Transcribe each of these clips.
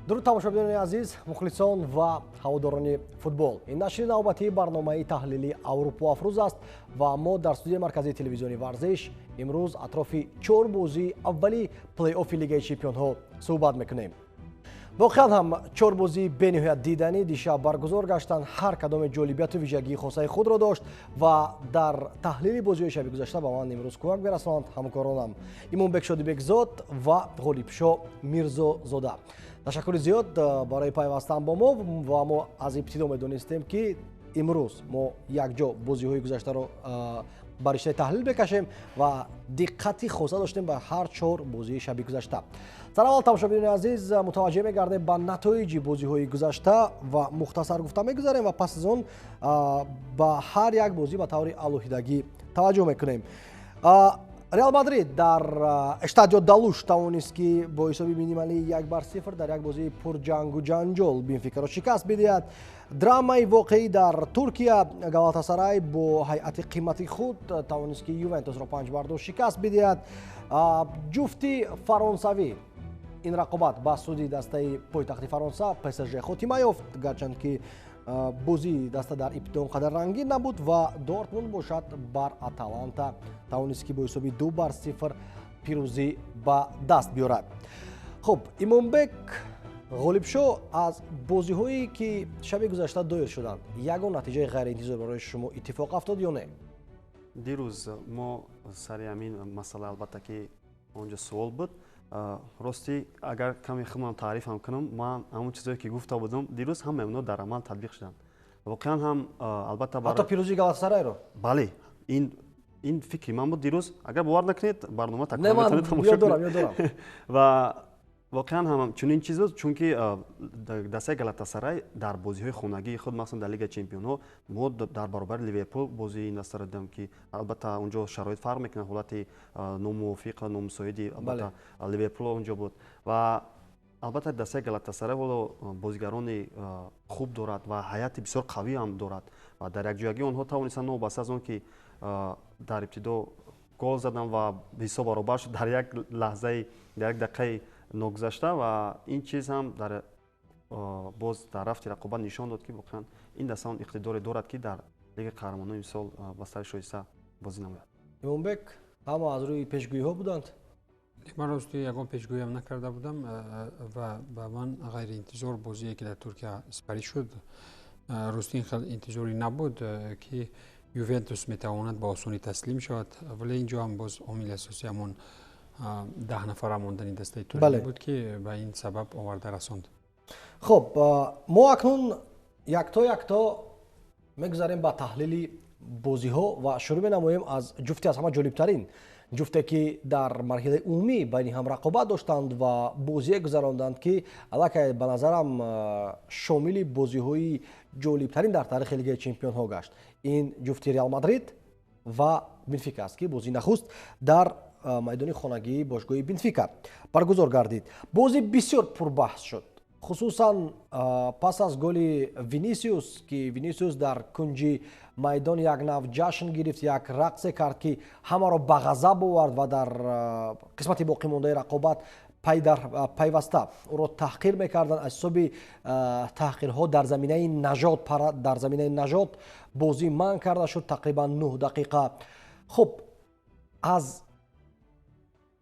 Дуруд, тамошобинони азиз, мухлисон ва ҳаводорони футбол. Ин нашри навбатии барномаи таҳлили Аврупо Афрӯз аст ва мо дар студияи марказии телевизиони Варзиш имрӯз атрофи чор бозии аввали плей-оффи Лигаи чемпионҳо суҳбат мекунем. Воқеан ҳам, чор бозии бениҳоят диданӣ дишаб баргузор гаштанд. Ҳар кадоме ҷолибияту вижагии хосаи худро дошт ва дар таҳлили бозиҳои шаби гузашта ба ман имрӯз кӯмак мерасонанд ҳамкоронам Имомбек Шодибекзод ва Ғолибшо Мирзозода. Ташаккури зиёд барои пайвастан бо мо. Ва мо аз ибтидо медонистем, ки имрӯз мо якҷо бозиҳои гузаштаро ба риштаи таҳлил мекашем ва диққати хоса доштем ба ҳар чор бозии шаби гузашта. Сараввал, тамошобинони азиз, мутаваҷҷеҳ мегардем ба натоиҷи бозиҳои гузашта ва мухтасар гуфта мегузарем ва пас аз он ба ҳар як бозӣ ба таври алоҳидагӣ таваҷҷӯҳ мекунем. Реал Мадрид дар Эстадио да Луш тавонист, ки бо ҳисоби минималии 1-0 дар як бозии пурҷангу ҷанҷол Бенфикаро шикаст бидиҳад. Драмаи воқеӣ дар Туркия: Галатасарай бо ҳайати қимати худ тавонист, ки Ювентусро 5-2 шикаст бидиҳад. Ҷуфти фаронсавӣ, ин рақобат ба суди дастаи пойтахти Фаронса ПСЖ хотима ёфт, гарчанд ки бозии даста дар ибтидо он қадар рангин набуд. Ва Дортмунд бошад, бар Аталанта тавонист, ки бо ҳисоби 2-0 пирӯзӣ ба даст биёрад. Хуб, Имомбек, Ғолибшо, аз бозиҳое ки шаби гузашта доир шуданд, ягон натиҷаи ғайриинтизор барои шумо иттифоқ афтод ё не? Дирӯз мо сари ҳамин масъала, албатта, ки он ҷо суол буд. Ростӣ, агар каме худман таърифам кунам, ман ҳамон чизое ки гуфта будам дирӯз, ҳамаи онҳо дар амал татбиқ шуданд. Воқеан ҳам, албатта. Ҳатто пирӯзии Галатасарайро? Бале, ин фикри ман буд дирӯз. Агар бовар накунед, барнома такрор метавонед тамошо кунед. Ва воқеан ҳам чунин чиз буд, чунки дастаи Галатасарай дар бозиҳои хонагии худ, махсусан дар Лигаи чемпионҳо, мо дар баробари Ливерпул бозии ин дастаро дидам, ки албатта, онҷо шароит фарқ мекунад, ҳолати номувофиқ ва номусоиди, албатта, Ливерпул онҷо буд. Ва албатта, дастаи Галатасарай ҳоло бозигарони хуб дорад ва ҳайати бисёр қавӣ ҳам дорад ва дар якҷоягӣ онҳо тавонистанд, новобаста аз он ки дар ибтидо гол заданд ва ҳисоб баробар шуд дар як лаҳзаи, дар як дақиқаи ногузашта. Ва ин чиз ҳам дар боз дар рафти рақобат нишон дод, ки воқеан ин даста он иқтидоре дорад, ки дар Лигаи қаҳрамонони имсол ба сари шоиста бозӣ намояд. Имомбек, ҳама аз рӯи пешгӯиҳо буданд? Ман рости ягон пешгӯиам накарда будам ва ба ман ғайриинтизор бозие, ки дар Туркия сипарӣ шуд. Рости, ин хел интизорӣ набуд, ки Ювентус метавонад ба осонӣ таслим шавад, вале ин ҷо ҳам боз омили асосӣ ҳамон 10 нафара мондани дастаи Туркия буд, ки ба ин сабаб оварда расонд. Хуб, мо акнун якто якто мегузарем ба таҳлили бозиҳо ва шурӯъ менамоем аз ҷуфти аз ҳама ҷолибтарин, ҷуфте ки дар марҳилаи умумӣ байни ҳам рақобат доштанд ва бозие гузаронданд, ки аллакай ба назарам шомили бозиҳои ҷолибтарин дар таърихи Лигаи чемпионҳо гашт. Ин ҷуфти Реал Мадрид ва Бенфика аст, ки бозии нахуст дар майдони хонагии бошгоҳи Бенфика баргузор гардид. Бозӣ бисёр пурбаҳс шуд, хусусан пас аз голи Винисиус, ки Винисиус дар кунҷи майдон як нав ҷашн гирифт, як рақсе кард, ки ҳамаро ба ғазаб овард ва дар қисмати боқимондаи рақобат пайваста ӯро таҳқир мекарданд. Аз ҳисоби таҳқирҳо дар заминаи нажод, дар заминаи нажод бозӣ манъ карда шуд тақрибан 9 дақиқа. Хуб, аз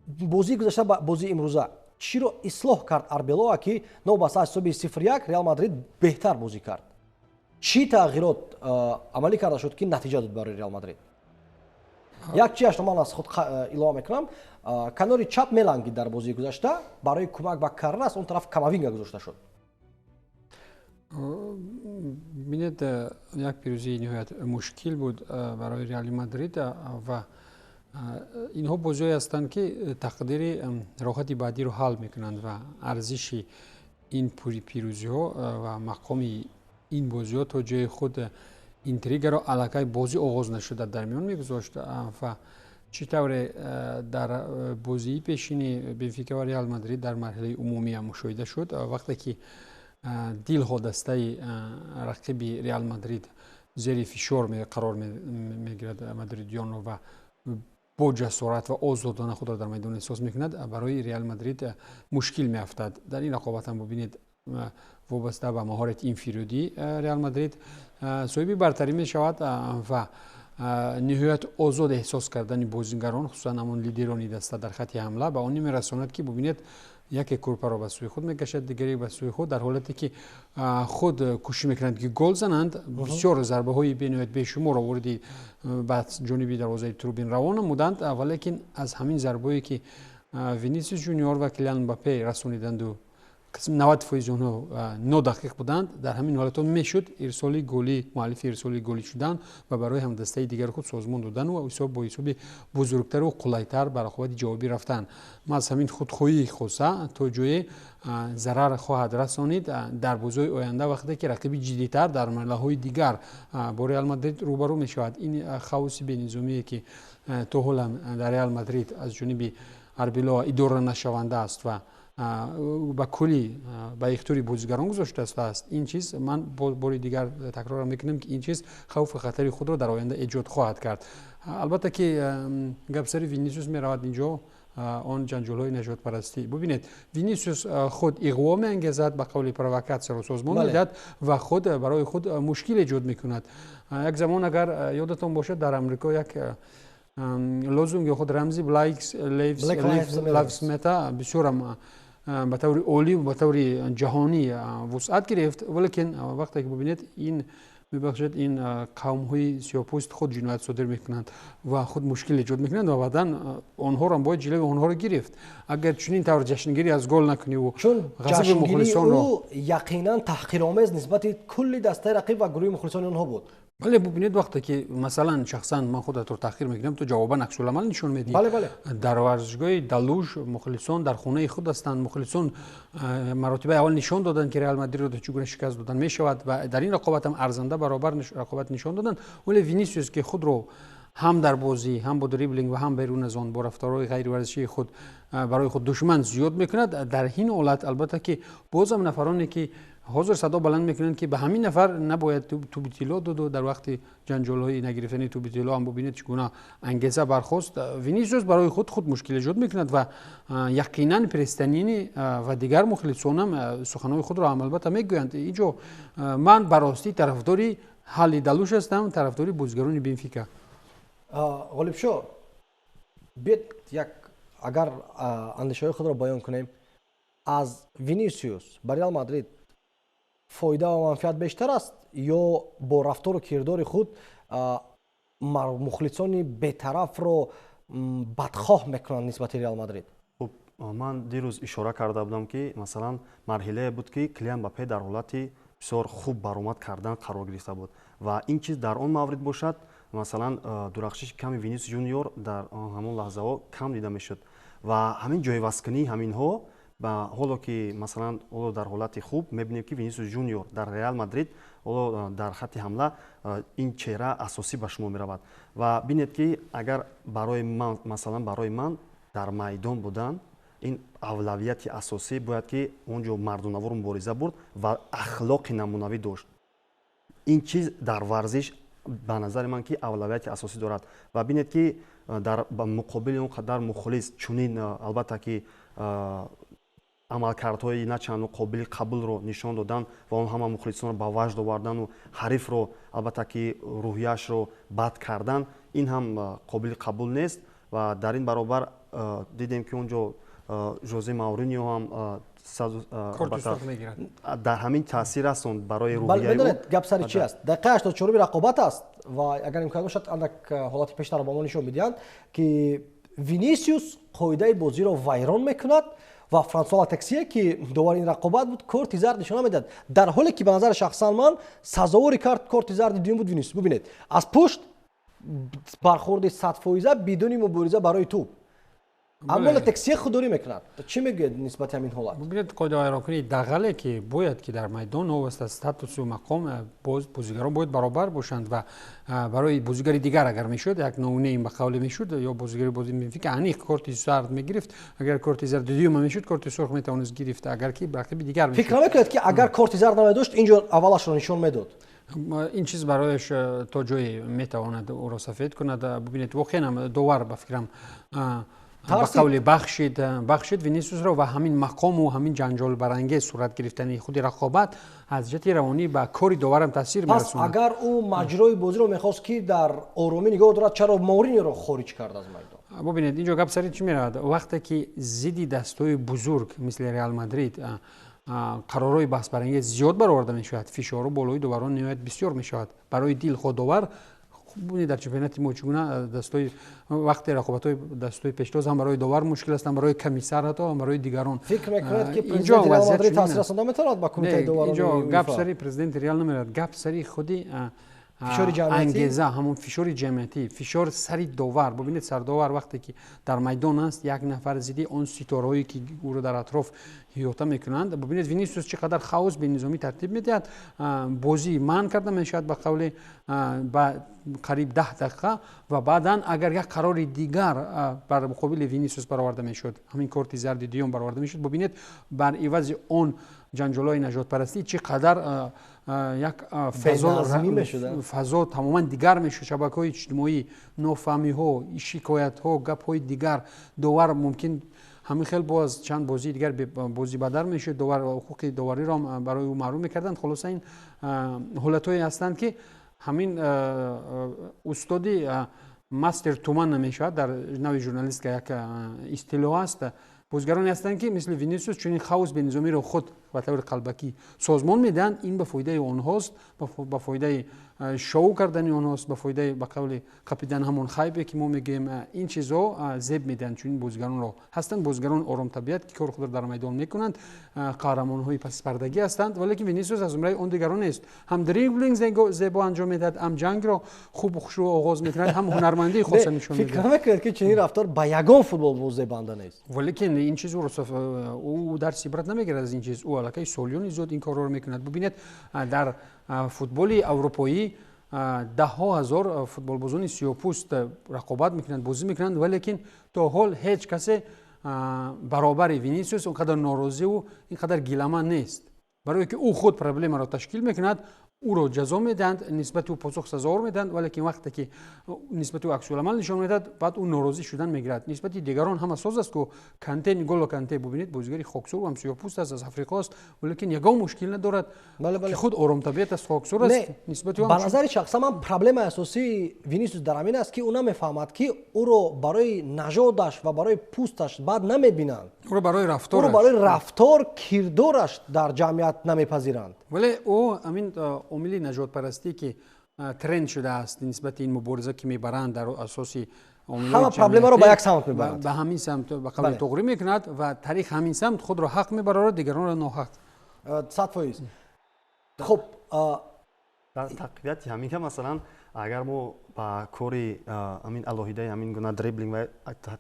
бозии гузашта ба бозии имрӯза чиро ислоҳ кард Арбелоа, ки новобаста аз ҳисоби 0-1 Реал Мадрид беҳтар бозӣ кард? Чӣ тағйирот амалӣ карда шуд, ки натиҷа дод барои Реал Мадрид? Як чиашро ман аз худ илова мекунам: канори чап мелангид дар бозии гузашта, барои кӯмак ба Каррерас он тараф Камавинга гузошта шуд. Бинед, як пирӯзии ниҳоят мушкил буд барои Реали Мадрид ва инҳо бозиҳое ҳастанд, ки тақдири роҳати баъдиро ҳал мекунанд ва арзиши ин пирӯзиҳо ва мақоми ин бозиҳо то ҷои худ интригаро аллакай бозӣ оғоз нашуда дар миён мегузошт. Ва чӣ тавре дар бозии пешини Бенфика ва Реал Мадрид дар марҳилаи умумиам мушоҳида шуд, вақте ки дилхоҳ дастаи рақиби Реал Мадрид зери фишор қарор мегирад мадридиёнро ва бо ҷасорат ва озодона худро дар майдон эҳсос мекунад, барои Реал Мадрид мушкил меафтад. Дар ин рақобат ҳам бубинед. Вобаста ба маҳорати инфиродӣ Реал Мадрид соҳиби бартарӣ мешавад ва ниҳоят озод эҳсос кардани бозигарон, хусусан ҳамон лидерони даста дар хатти ҳамла, ба он мерасонад, ки бубинед, яке кӯрпаро ба сӯи худ мекашад, дигаре ба сӯи худ, дар ҳолате ки худ кӯшиш мекунанд, ки гол зананд. Бисёр зарбаҳои бениҳоят бешуморро вориди ба ҷониби дарвозаи Трубин равон намуданд, валекин аз ҳамин зарбое, ки Винисиус Жуниор ва Килиан Мбаппе расониданду, 90% онҳо нодақиқ буданд. Дар ҳамин ҳолатҳо мешуд ирсоли голӣ, муаллифи ирсоли голӣ шудан ва барои ҳамдастаи дигари худ созмон додану ва ҳисоб бо ҳисоби бузургтару қулайтар ба рақобати ҷавобӣ рафтан. Маҳз ҳамин худхоҳии хоса то ҷое зарар хоҳад расонид дар бозиҳои оянда, вақте ки рақиби ҷиддитар дар марҳилаҳои дигар бо Реал Мадрид рӯбарӯ мешавад. Ин хаоси бенизомие, ки то ҳолам дар Реал Мадрид аз ҷониби Арбелоа идора нашаванда аст ва ба куллӣ ба ихтиёри бозигарон гузоштааст, ин чиз, ман бори дигар такрор мекунам, ки ин чиз хавфу хатари худро дар оянда эҷод хоҳад кард. Албатта ки гап сари Винисиус меравад инҷо, он ҷанҷолҳои нажодпарастӣ. Бубинед, Винисиус худ иғво меангезад, ба қавли провокатсияро созмон медиҳад ва худ барои худ мушкил эҷод мекунад. Як замон, агар ёдатон бошад, дар Амрико як лозунг ё худ рамзи Black Lives Matter бисёрам ба таври олӣ, ба таври ҷаҳонӣ вусъат гирифт, валекин вақте ки бубинед, ин, мебахшед, ин қавмҳои сиёҳпӯст худ ҷиноят содир мекунанд ва худ мушкил эҷод мекунанд ва баъдан онҳоро бояд ҷилави онҳоро гирифт. Агар чунин тавр ҷашнгирӣ аз гол накуниву чун ҷашнгирии ӯ яқинан таҳқиромез нисбати кулли дастаи рақиб ва гурӯҳи мухлисони онҳо буд. Бале, бубинед, вақте ки масалан шахсан ман худатро таҳқир мекунам, ту ҷавобан аксуламал нишон медиҳӣ. бале бале Дар варзишгоҳи Далуж мухлисон дар хонаи худ ҳастанд. Мухлисон маротибаи аввал нишон доданд, ки Реал Мадридро чӣ гуна шикаст додан мешавад ва дар ин рақобат ҳам арзанда баробар рақобат нишон доданд. Вале Винисиус, ки худро ҳам дар бозӣ, ҳам бо дриблинг ва ҳам берун аз он бо рафторҳои ғайриварзишии худ барои худ душман зиёд мекунад, дар ин ҳолат албатта ки бозам нафароне, ки ҳозир садо баланд мекунанд, ки ба ҳамин нафар набояд тӯби тилло доду, дар вақти ҷанҷолҳои нагирифтани тӯби тилло ҳам бубинед, чӣ гуна ангеза бархост. Винисиус барои худ мушкил эҷод мекунад ва яқинан Престанини ва дигар мухлисонам суханҳои худро ҳам албатта мегӯянд. Инҷо ман ба ростӣ тарафдори ҳалли Далуш ҳастам, тарафдори бозигарони Бенфика. Ғолибшо, биёд, як агар андешаҳои худро баён кунем, аз Винисиус ба Реал Мадрид фоида ва манфиат бештар аст ё бо рафтору кирдори худ мухлисони бетарафро бадхоҳ мекунанд нисбати Реал Мадрид? Хуб, ман дирӯз ишора карда будам, ки масалан марҳилае буд, ки Килиан Мбаппе дар ҳолати бисёр хуб баромад кардан қарор гирифта буд ва ин чиз дар он маврид бошад, масалан, дурахшиши ками Винисиус Жуниор дар ҳамон лаҳзаҳо кам дида мешуд ва ҳамин ҷойвазкунии ҳаминҳо ба ҳоло ки масалан ҳоло дар ҳолати хуб мебинем, ки Винисиус Жуниор дар Реал Мадрид ҳоло дар хатти ҳамла ин чеҳра асосӣ ба шумо меравад. Ва бинед, ки агар барои ман, масалан, барои ман дар майдон будан ин авлавияти асосӣ, бояд ки он ҷо мардонавор мубориза бурд ва ахлоқи намунавӣ дошт. Ин чиз дар варзиш ба назари ман ки авлавияти асосӣ дорад. Ва бинед, ки дар муқобили он қадар мухлис чунин, албатта ки, амалкардҳои на чандон қобили қабулро нишон додан ва он ҳама мухлисонро ба ваҷд овардану ҳарифро, албатта ки, рӯҳияшро бад кардан, ин ҳам қобили қабул нест. Ва дар ин баробар дидем, ки он ҷо Жозе Мауриньо ҳам дар ҳамин таъсир расон барои рӯҳияи. Гап сари чи аст? Дақиқаи 84-уми рақобат аст ва агар имкон бошад, андак ҳолати пештарро ба мо нишон медиҳанд, ки Винисиус қоидаи бозиро вайрон мекунад ва Франсуа Латексие, ки довари ин рақобат буд, корти зард нишона медиҳад, дар ҳоле ки ба назари шахсан ман сазовори корти зарди дуюм буд Винисиус. Бубинед, аз пушт бархӯрди 100%-а бидуни мубориза барои тӯб, аммо Латексие худдорӣ мекунад. Чӣ мегӯяд нисбати ҳамин ҳолат? Бубинед, қоидавайронкунии дағале, ки бояд ки дар майдон новобаста аз статусу мақом бозигарон бояд баробар бошанд ва барои бозигари дигар агар мешуд, як ноунейм ба қавле мешуд ё бозигари бози Бенфика, аниқ корти зард мегирифт. Агар корти зарди дуюма мешуд, корти сурх метавонист гирифт, агар ки рақиби дигар. Фикр намекунед, ки агар корти зард намедошт, ин ҷо аввалашро нишон медод? Ин чиз барояш то ҷое метавонад ӯро сафед кунад. Бубинед, воқеан довар, ба фикрам, Ба қавли бахшид Винисиусро ва ҳамин мақому ҳамин ҷанҷолбарангез сурат гирифтани худи рақобат аз ҷиҳати равонӣ ба кори доварам таъсир мерасонад. Пас агар ӯ маҷрои бозиро мехост, ки дар оромӣ нигоҳ дорад, чаро Моуриньоро хориҷ кард аз майдон? Бубинед, инҷо гап сари чӣ меравад? Вақте ки зидди дастҳои бузург мисли Реал Мадрид қарорҳои баҳсбарангез зиёд бароварда мешавад, фишору болои доварон ниҳоят бисёр мешавад. Барои дилхоҳ довар, бубинед, дар чемпионати мо чӣ гуна дастҳои вақте рақобатҳои дастҳои пештоз ҳам барои довар мушкил аст, ҳам барои комиссар, ҳатто ҳам барои дигарон. Фикр мекунад, ки президенти Реал Мадрид таъсир расонда метавонад ба кумитаи доварони? Инҷо гап сари президенти Реал намерад, гап сари худи ангеза, ҳамон фишори ҷамъиятӣ, фишор сари довар. Бубинед, сардовар вақте ки дар майдон аст, як нафар зидди он ситораҳое, ки ӯро дар атроф ҳиёта мекунанд. Бубинед, Винисиус чӣ қадар хаос, бенизомӣ тартиб медиҳад, бозӣ манъ карда мешавад ба қавли ба қариб 10 дақиқа. Ва баъдан агар як қарори дигар бар муқобили Винисиус бароварда мешуд, ҳамин корти зарди дуюм бароварда мешуд, бубинед, бар ивази он ҷанҷолҳои нажодпарастӣ чӣ қадар як фазо тамоман дигар мешуд. Шабакаҳои иҷтимоӣ, нофаҳмиҳо, шикоятҳо, гапҳои дигар. Довар мумкин ҳамин хел боз чанд бозии дигар бозӣ бадар мешуд, довар ҳуқуқи довариро барои ӯ маҳрум мекарданд. Хулоса, ин ҳолатҳое ҳастанд, ки ҳамин устоди мастер туман намешавад, дар нави журналистика як истилоҳ аст. Бозигароне ҳастанд, ки мисли Винисиус чунин хаос, бенизомиро худ ба таври қалбакӣ созмон медиҳанд. Ин ба фоидаи онҳост, ба фоидаи шоу кардани онҳост, ба фоидаи ба қавли қапидан ҳамон хайбе, ки мо мегӯем. Ин чизҳо зеб медиҳанд чунин бозигаронро. Ҳастанд бозигарон оромтабиат, ки кори худро дар майдон мекунанд, қаҳрамонҳои паспардагӣ ҳастанд, валекин Винисиус аз зумраи он дигарон нест. Ҳам дриблинг зебо анҷом медиҳад, ҳам ҷангро хубу хушрӯ оғоз мекунад, ҳам ҳунармандии хоса нишон медиҳад. Фикр намекунед, ки чунин рафтор ба ягон футболбоз зебанда нест? Валекин ин чиз ӯ дарси ибрат намегирад аз ин чиз. Ӯ аллакай солиёни зиёд ин корро мекунад. Бубинед, дар футболи аврупоӣ даҳҳо ҳазор футболбозони сиёҳпӯст рақобат мекунанд, бозӣ мекунанд, валекин то ҳол ҳеҷ касе баробари Винисиус он қадар норозиву ин қадар гиламан нест. Барое ки ӯ худ проблемаро ташкил мекунад, ӯро ҷазо медиҳанд, нисбати ӯ посух сазовор медиҳанд, валекин вақте ки нисбати ӯ аксуламал нишон медиҳад, баъд ӯ норозӣ шудан мегирад. Нисбати дигарон ҳама соз аст ку. Канте, Нголо Канте, бубинед, бозигари хоксур ҳам сиёҳпӯст аст, аз Африқо аст, валекин ягон мушкил надорад, ки худ оромтабиат аст, хоксур аст. Нисбати ба назари шахсан ман проблемаи асосии Винисиус дар ҳамин аст, ки ӯ намефаҳмад, ки ӯро барои нажодаш ва барои пӯсташ бад намебинанд. Ӯро барои рафтораш, ӯро барои рафтор, кирдораш дар ҷамъият намепазиранд. Вале ӯ ҳамин омили нажодпарастӣ, ки тренд шудааст, нисбати ин мубориза, ки мебаранд, дар асоси ҳама проблемаро ба як самт мебаранд. Ба ҳамин самт ба қавли туғрӣ мекунад ва тариқ ҳамин самт худро ҳақ мебарорад, дигаронро ноҳақ. 100%. Хуб. Дар тақвияти ҳамин ка, масалан, агар мо ба кори ҳамин алоҳидаи ҳамин гуна дриблинг ва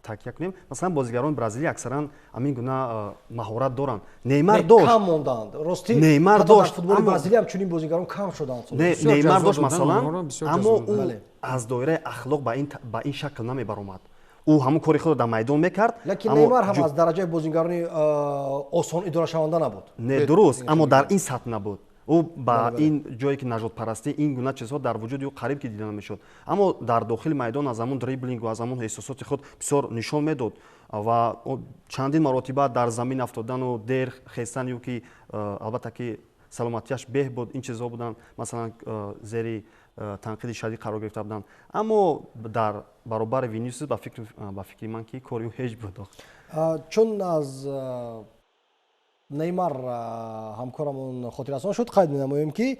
такя кунем, масалан, бозигарони бразилия аксаран ҳамин гуна маҳорат доранд. Неймар дошт. Кам монданд, ростӣ. Неймар дошт. Футболи Бразилия ҳам чунин бозигарон кам шуданд. Неймар дошт, масалан, аммо ӯ аз доираи ахлоқ ба ин шакл намебаромад. Ӯ ҳамон кори худро дар майдон мекард. Лекин Неймар ҳам аз дараҷаи бозигарони осон идорашаванда набуд. Не, дуруст, аммо дар ин сатҳ набуд. Ӯ ба ин ҷое ки нажодпарастӣ, ин гуна чизҳо дар вуҷуди ӯ қариб ки дида намешуд, аммо дар дохили майдон аз ҳамон дриблингу аз ҳамон эҳсосоти худ бисёр нишон медод ва чандин маротиба дар замин афтодану дер хестан ё ки албатта ки саломатиаш беҳ буд, ин чизҳо буданд, масалан, зери танқиди шадид қарор гирифта буданд. Аммо дар баробари Винисиус, ба фикри ман, ки кори ӯ ҳеҷ буд. Чун аз Неймар ҳамкорамон хотиррасон шуд, қайд менамоем, ки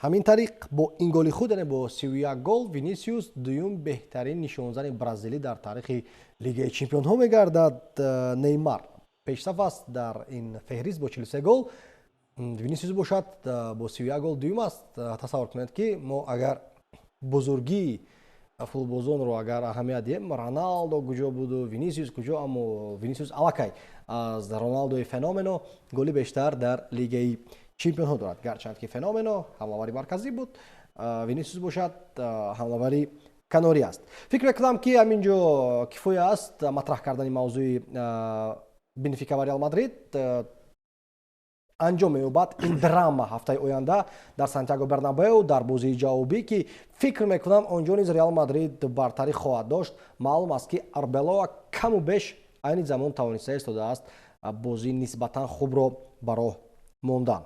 ҳамин тариқ бо ин голи худ, яъне бо 31 гол, Винисиус дуюм беҳтарин нишонзани бразилӣ дар таърихи Лигаи чемпионҳо мегардад. Неймар пешсаф аст дар ин феҳрист бо 43 гол, Винисиус бошад бо 31 гол дуюм аст. Тасаввур кунед, ки мо агар бузургии футболбозонро агар аҳамият диҳем, Роналдо куҷо буду Винисиус куҷо? Аммо Винисиус аллакай аз Роналдои Феномено голи бештар дар Лигаи чемпионҳо дорад, гарчанд ки Феномено ҳамлавари марказӣ буд, Винисиус бошад ҳамлавари канорӣ аст. Фикр мекунам, ки ҳамин ҷо кифоя аст матраҳ кардани мавзӯи Бенфика ва Реал Мадрид. Анҷом меёбад ин драма ҳафтаи оянда дар Сантяго Бернабеу, дар бозии ҷавобӣ, ки фикр мекунам, он ҷо низ Реал Мадрид бартарӣ хоҳад дошт. Маълум аст, ки Арбелоа каму беш Айни замон тавониста истодааст бозии нисбатан хубро ба роҳ мондан.